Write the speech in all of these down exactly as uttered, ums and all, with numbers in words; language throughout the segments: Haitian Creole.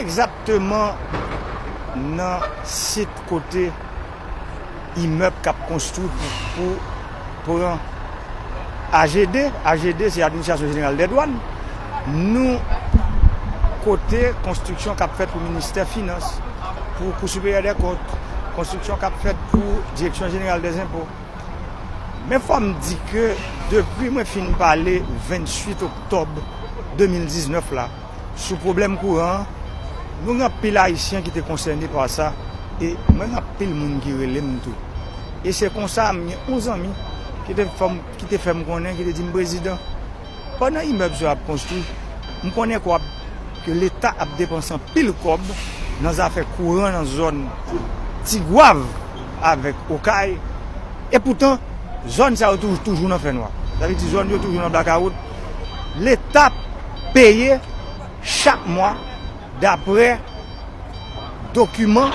Egzakteman nan sit kote imèb k ap konstwi pou, pou pran A G D. A G D se Administrasyon Jeneral dè Dwàn. Nou kote konstriksyon k ap fèt pou Ministè Finans, pou Kou Siperyè dè Kont, konstriksyon k ap fèt pou Direksyon Jeneral dè Zenpo. Men fò m di ke depi mwen fin pale venntuit oktòb de mil diznèf la sou pwoblèm kouran an, nou gen anpil Ayisyen ki te konsène pa sa, e mwen gen anpil moun ki rele m tou. E se konsa m gen yon zanmi ki te fè m, ki te fè m konnen, ki te di m, Prezidan, pandan imèb sa yo ap konstwi, m konnen ke w ap, ke Leta ap depanse anpil kòb nan zafè kouran nan zòn Tigwav avèk Okay. Epoutan, zòn sa yo toujou, toujou nan fènwa. Sa vle di zòn yo toujou nan blakawout. Leta peye chak mwa daprè dokiman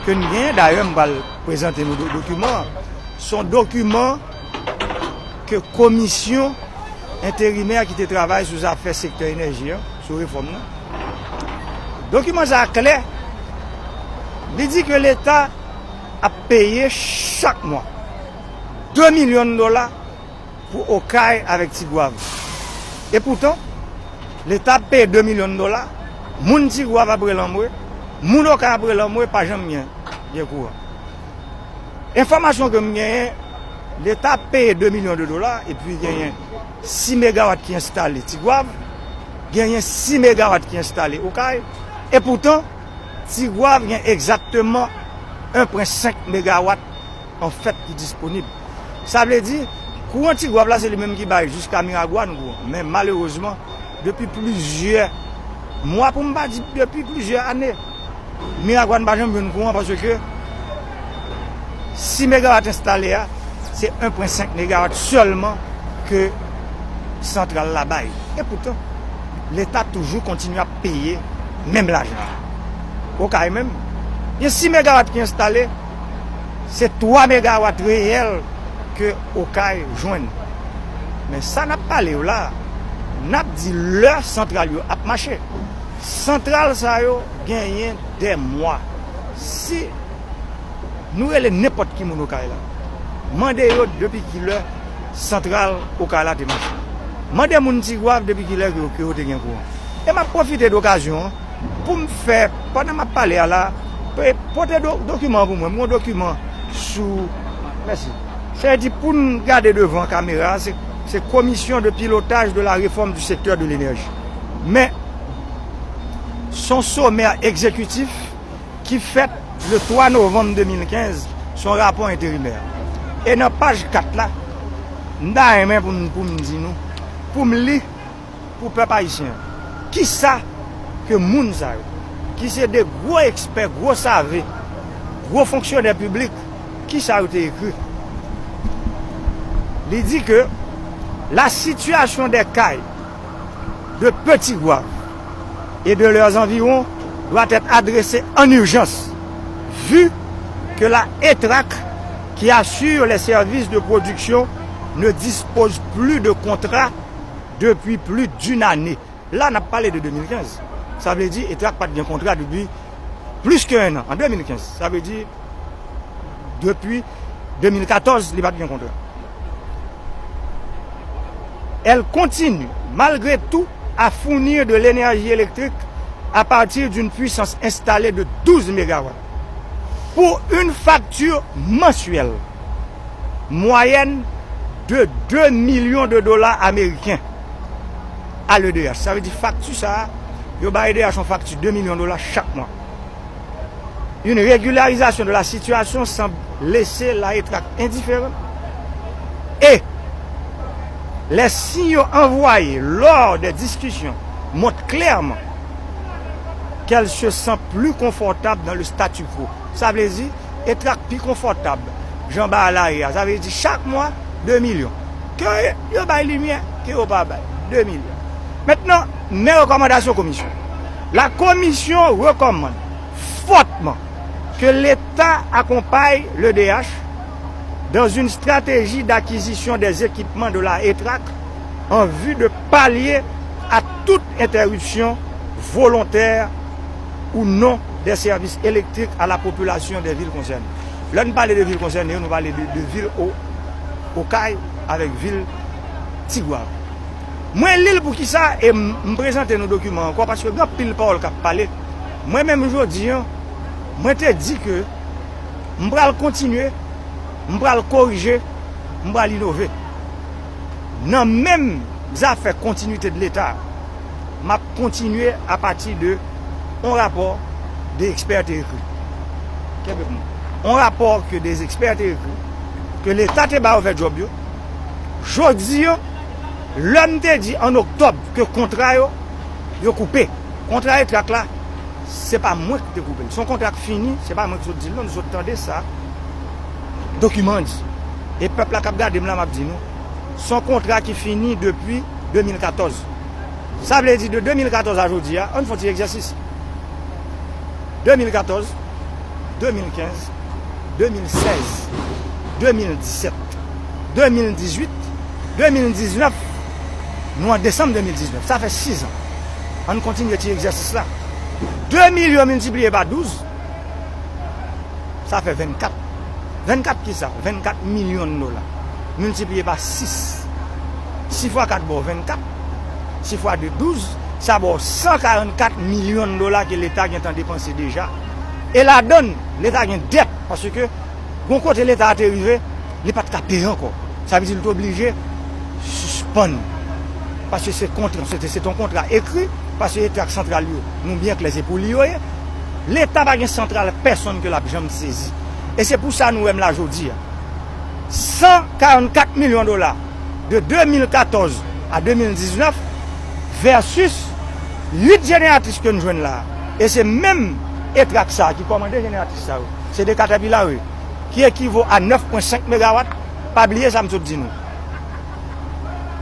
ke n genyen. Dayè, m pral prezante nou do-, dokiman an. Se yon dokiman ke komisyon enterimè ki te travay sou zafè sektè enèji an, sou refòm nan. Dokiman sa a klè. Li di ke Leta ap peye chak mwa de milyon dola pou Okay avèk Tigwav. Epoutan, Leta ap peye de milyon dola, moun Tigwav ap rele anmwe, moun Okay ap rele anmwe, pa janm gen, gen kouran. Enfòmasyon ke m genyen, Leta ap peye de milyon de dola, epi genyen sis megawat ki enstale Tigwav, genyen sis megawat ki enstale Okay, epoutan, Tigwav gen egzakteman en pwen senk megawat an fèt ki disponib. Sa vle di, kouran Tigwav la, se li menm ki bay jiska Miragwàn kouran. Men malerezman, depi plizyè mwa, pou m pa di depi plizyè ane, Miragwàn pa janm jwenn kouran paske sis megawat enstale a, se en pwen senk megawat sèlman ke santral la bay. Epoutan, Leta toujou kontinye ap peye menm lajan an. Okay menm, gen sis megawat ki enstale, se twa megawat reyèl ke Okay jwenn. Men sa n ap pale w la, n ap di lè santral yo ap mache. Santral sa yo genyen dè mwa. Si nou rele nenpòt ki moun Okay la, mande yo depi kilè santral Okay la te mache. Mande moun Tigwav depi kilè ke, ke yo te gen kouran. E m ap pwofite de okazyon an pou m fè, pandan m ap pale a la, pe-, pote do-, dokiman an pou mwen. M gen yon dokiman sou, mèsi. Sa vle di pou n gade devan kamera, se, se Commission de pilotage de la réforme du secteur de l'énergie. Men, se yon somè egzekitif ki fèt le twa novanm de mil kenz, se yon rapò enterimè. E nan paj kat la, m ta renmen pou m, pou m di nou, pou m li pou pèp ayisyen an, kisa ke moun sa yo, ki se de gwo ekspè, gwo save, gwo fonksyonè piblik, kisa yo te ekri. Li di ke la situation des cailles de Petit Goâve et de leurs environs doit être adressée en urgence, vu que la ETRAC, qui assure les services de production, ne dispose plus de contrat depuis plus d'une année. La, n ap pale de de mil kenz. Sa vle di, ETRAC pa t gen kontra depi plis ke en an, an de mil kenz. Sa vle di, depi de mil katòz, li pa t gen kontra. Elle continue, malgré tout, à fournir de l'énergie électrique à partir d'une puissance installée de douze mégawatts, pour une facture mensuelle moyenne de deux millions de dollars américains à l'E D H. Sa vle di, fakti sa a, yo bay E D H yon fakti de milyon dola chak mwa. Une régularisation de la situation semble laisser la ETRAC indifférent. Et les signaux envoyés lors des discussions montrent clairement qu'elle se sent plus confortable dans le statu quo. Sa vle di, ETRAC pi konfòtab jan bagay la ye a. Sa vle di chak mwa, de milyon. Ke yo bay limyè, ke yo pa bay, de milyon. Mentnan, men rekòmandasyon komisyon. La commission recommande fortement que l'État accompagne l'E D H dans une stratégie d'acquisition des équipements de la ETRAC en vue de pallier à toute interruption volontaire ou non des services électriques à la population des villes concernées. Lè n pale de vil konsène yo, nou pale de, de vil O-, Okay avèk vil Tigwav. Mwen li l pou kisa e m, m prezante nou dokiman ankò, paske gen anpil pawòl k ap pale. Mwen menm jodi an, mwen te di ke m pral kontinye, m pral korije, m pral inove. Nan menm zafè kontinite de Leta, m ap kontinye apati de yon rapò de ekspè te ekri. Kenbe pou mwen. Yon rapò ke de ekspè te ekri, ke Leta te ba yo fè djòb yo. Jodi an, lè m te di an oktòb ke kontra yo, yo koupe. Kontra Etrak la, se pa mwen ki te koupe l. Se yon kontra k fini, se pa mwen ki sot di l non, nou sot tande sa. Dokiman an di. E pèp la k ap gade m la, m ap di nou. Se yon kontra ki fini depi de mil katòz. Sa vle di de de mil katòz a jodi a, ann fè yon ti egzèsis. De mil katòz, de mil kenz, de mil sèz, de mil disèt, de mil dizuit, de mil diznèf, nou an desanm de mil diznèf. Sa fè sis an. Ann kontinye ti egzèsis la. De milyon miltipliye pa douz, sa fè vennkat. Vennkat kisa? Vennkat milyon dola. Miltipliye pa sis. Sis fwa kat ba w vennkat. Sis fwa de douz, sa ba w san karannkat milyon dola ke Leta gentan depanse deja. E ladann, Leta gen dèt, paske gon kote Leta a te rive, li pa t ka peye ankò. Sa vle di l te oblije sispann. Paske se kontra, se te, se te yon kontra ekri, paske Etrak santral yo, nou byen klè, se pou li yo ye. Leta pa gen santral pèsonn ke l ap janm sezi. E se pou sa nou wè m la jodi a. San karannkat milyon dola de de mil katòz a de mil diznèf versus uit jeneratris ke n jwenn la. E se menm Etrak sa a ki kòmande jeneratris sa yo. Se de Caterpillar, wi, ki ekivo a nèf pwen senk megawat. Pa bliye sa m sot di nou.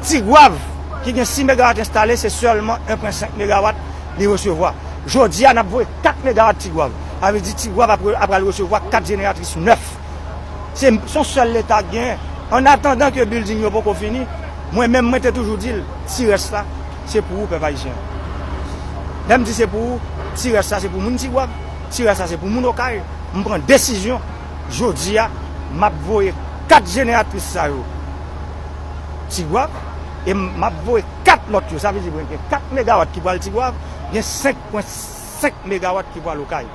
Tigwav, ki gen sis megawat enstale, se sèlman en pwen senk megawat li resevwa. Jodi a, n ap voye kat megawat Tigwav. Sa vle di Tigwav ap, ap pral resevwa kat jeneratris nèf. Se, se yon sèl Leta k genyen. Annatandan ke building yo poko fini, mwen menm, mwen te toujou di l, ti rès la, se pou ou, pèp ayisyen. Lè m di se pou ou, ti rès la, se pou moun Tigwav, ti rès la, se pou moun Okay. M pran desizyon, jodi a, m ap voye kat jeneratris sa yo Tigwav, e m ap voye kat lòt yo. Sa vle di, gen kat megawat ki pral Tigwav, gen senk pwen senk megawat ki pral Okay.